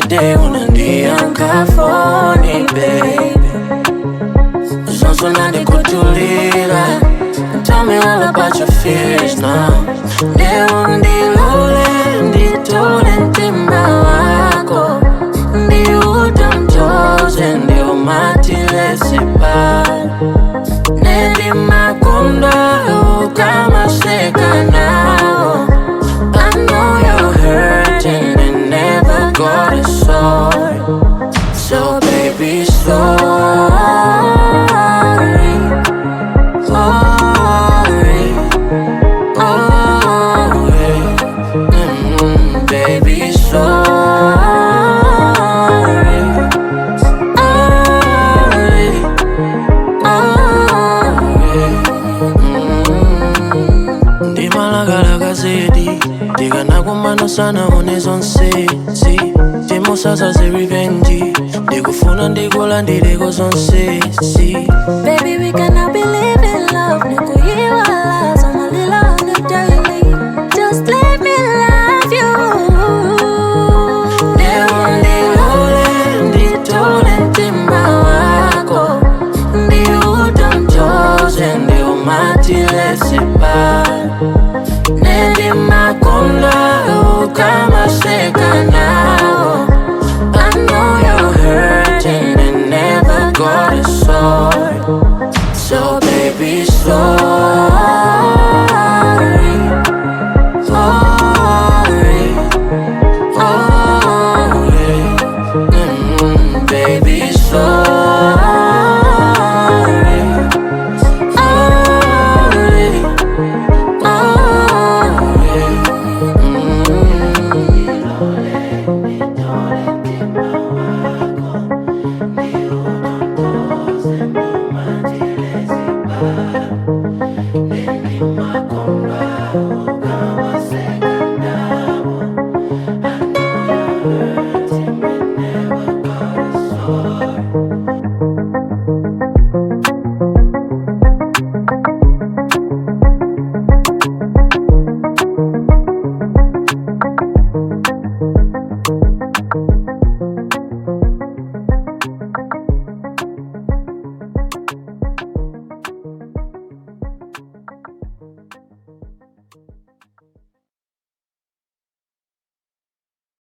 Day unandiyankha foni, baby. Zonse nandikutulira. Tell me all about your fears now. Ndilole nditole mtima wako, ndiutonthoze, ndiumatilesipa nendimakonda ukamaseka nawo. I know you're hurting and never got it sorry. So baby, sorry, sorry, oh yeah. Baby, sorry, sorry, oh yeah. Ndimalakalaka zedi ndikanakumana sana one zonse si timusazaze revenge, ndikufuna ndikulandireko zonse si. Baby, we cannot be living love.